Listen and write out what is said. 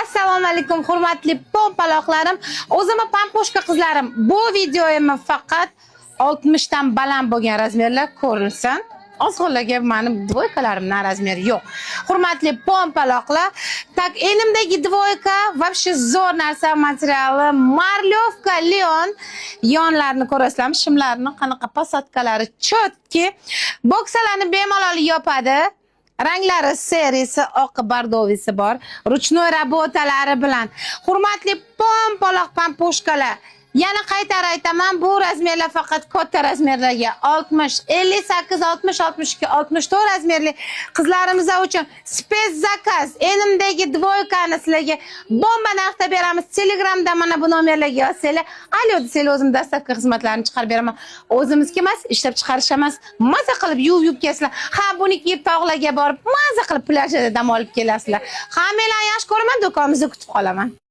Assalomu alaykum, hurmatli pompaloqlarim. O'zimni пампушка qizlarim. Bu videoyimni faqat 60 dan baland bo'lgan razmerlar ko'rinsin. Ozg'inlarga mani двойка larimdan razmer yo'q. Hurmatli pompaloqlar, так, elimdagi двойка вообще zo'r narsa, materiali марлёвка лён. Yonlarini ko'rasizlarmi? Shimlarini qanaqa посадка lari чётки. Boksalarni bemalol yopadi. Ranglari серый si, oqi, бордовый si bor. Ручной работа lari bilan. Hurmatli pompaloq пампушка lar. Yana qaytarib aytaman, bu razmerlar faqat katta razmerlarga 60, 58, 60, 62, 64 razmerli qizlarimiz uchun спец заказ. Elimdagi двойка ni sizlarga bomba narxda beramiz. Telegramda mana bu nomerlarga yozsanglar, alo desanglar, o'zim доставка xizmatlarini chiqarib beraman. O'zimizki emas, ishlab chiqarish emas. Maza qilib yuvib yuvib kelasizlar. Ha, buni kiyib tog'larga borib, maza qilib plyajda dam olib kelasizlar. Hammanglarni yaxshi ko'raman, do'konimizda kutib qolaman.